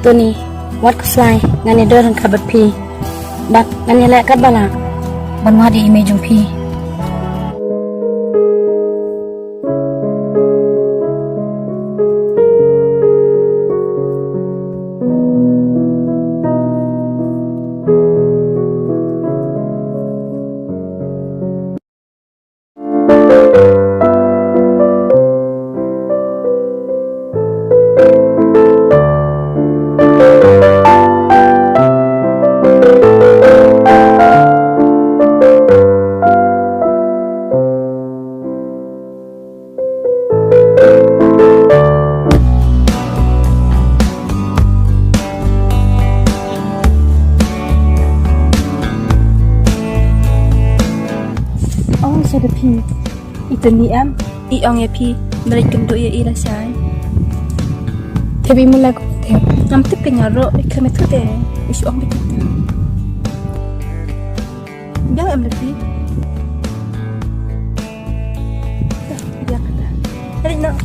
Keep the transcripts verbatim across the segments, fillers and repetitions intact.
Tony, wat khuslai, ngan ïadon ryngkat bad phi. Bad ngan ïaleh katba lah ban wad ïa i mei jong phi. Oh, sa da phi. Ita ni em? I ong ïa phi, balei kynduh ïa i lashai? Te bi mula ko te. Ngam tip ka nyaro, i khlem tu te. I shu ong bi kita. Biang em da phi. Biang kata. Balik noh.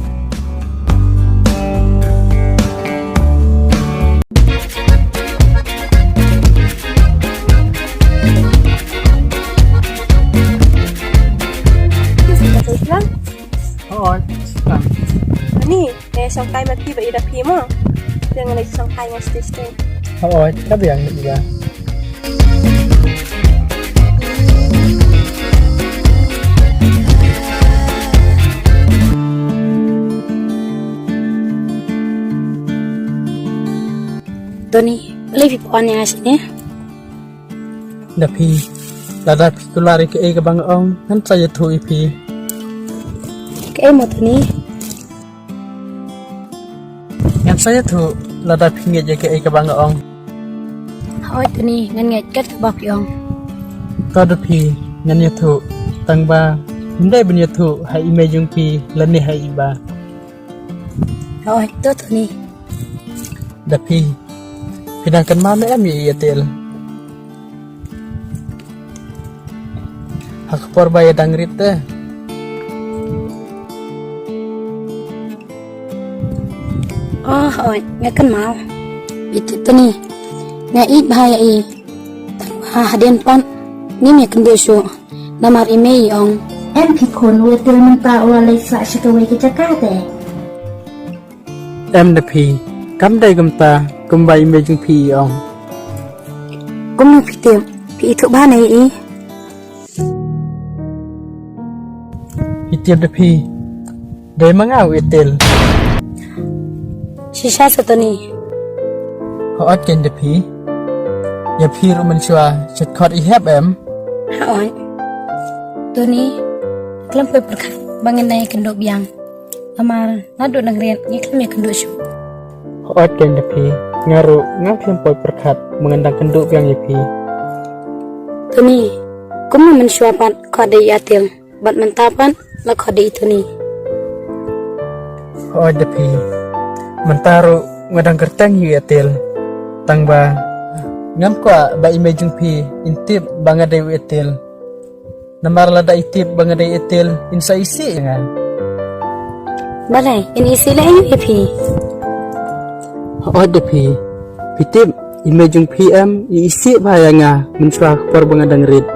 Hooid, sngewbha. Ni, eh, shongkai ma phi ba i da phi mo. Te ngan shongkai nga stage te. Hooid, ka biang ni i ba. Tony, balei phi pon ïa nga shane? Da phi, lada phi kular ïa kaei kaba nga ong, ngan sa ïathuh ïa phi. Kaei mo Tony? Ngan sa ïathuh, lada phi ngeit ïa kaei kaba nga ong. Hooid Tony, ngan ngeit kat kaba phi ong. To da phi, ngan ïathuh, tang ba ym dei ban ïathuh ha i mei jong phi lane ha i ba. Hooid, to Tony. Da phi, phi dang kynmaw ne em ïa i Atel? Ha ka por ba ïa dang rit te. Oh, hooid, nga kynmaw. Ïa Tony, nga ïeit bha ïa i. Tang ba hadien pat ngim ïakynduh shuh. Namar i mei i ong, em phi khun, u Atel mynta u la leit sah sha kawei ka jaka te. Em da phi, kam dei kumta, kumba i mei jong phi i ong. Kumno phi tip, phi ithuh bha ne i? Phi tip da phi, dei ma nga u Atel. Shisha sa Tony. Hooid kein da phi. Ïa phi ruh mynshuwa shet khot i hep em? Hooid. Tony, khlem poi pyrkhat ba ngan dang ïakynduh biang. Namar naduh dang rit ngi khlem ïakynduh shuh. Hooid kein da phi, nga ruh ngam khlem poi pyrkhat ba ngan dang kynduh biang ïa phi. Tony, kumno mynshuwa pat khot da i Atel, bad mynta pat la khot da i Tony. Hooid da phi, mynta ruh nga dang kyrteng ïa u Atel. Tang ba ngam kwah ba i mei jong phi in tip ba nga dei u Atel. Namar lada i tip ba nga dei Atel, in sa isih ïa nga. Balei, in isih leh aïu ïa phi? Hooid da phi. Phi tip, i mei jong phi em, i isih bha ïa nga, mynshuwa ka por ba nga dang rit.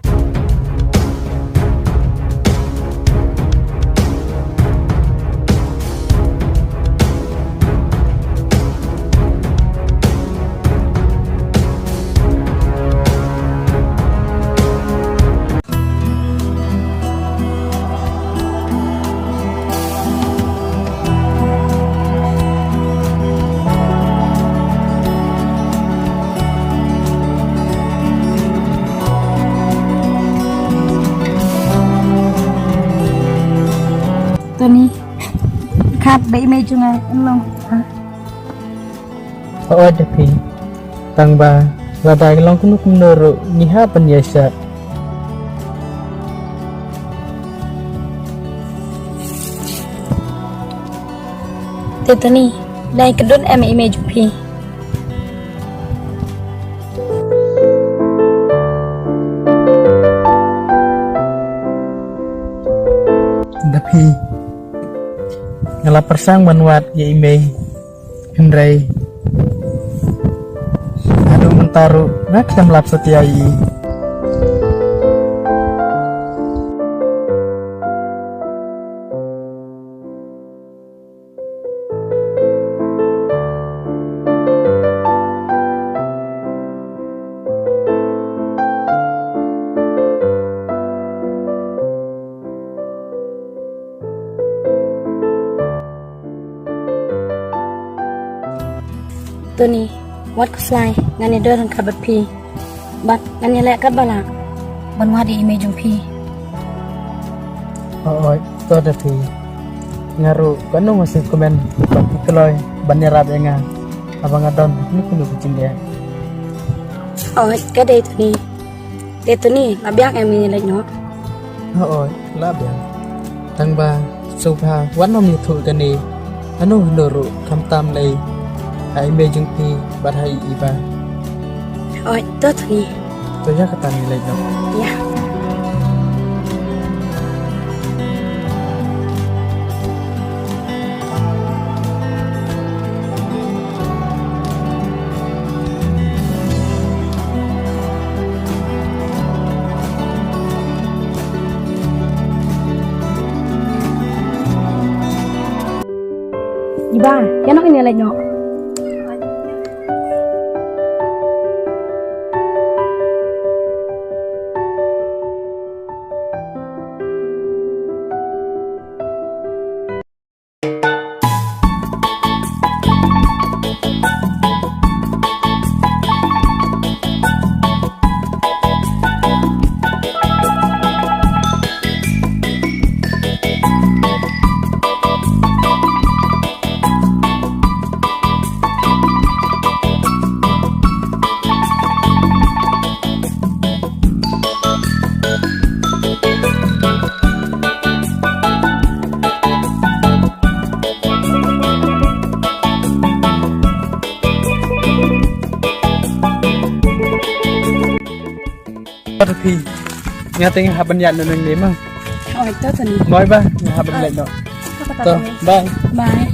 Tony, khat ba i mei jong nga in long. Hooid da phi. Tang ba lada ka long kumno kumno ruh ngi hap ban ïaishah. Te Tony, dei ka dun em i mei jong phi? Da phi. Nga la pyrshang ban wad ïa i mei. Hynrei Taru, nga khlem lap satia i. Tony, wat khuslai, ngan ïadon ryngkat bad phi. Bad ngan ïaleh katba lah ban wad ïa i mei jong phi. Hooid, to da phi. Nga ruh katno nga sngewkmen ba phi kloi ban ïarap ïa nga haba nga don kano kano ka jingeh. Hooid, ka dei Tony. Te Tony, la biang em ngin ïaleit noh? Hooid, la biang. Tang ba sngewbha wat nym ïathuh kane hano hano ruh khamtam lei ha i mei jong phi bad ha i Iba. Hooid, to Tony. To ïa kata ngin ïaleit noh. Ïa. Iba, ïa noh ngin ïaleit noh. Phi, nga te nga hap ban ïaid nangne ma. Oi, to Tony. Bye bye, nga hap ban leit noh. To, bye. Bye.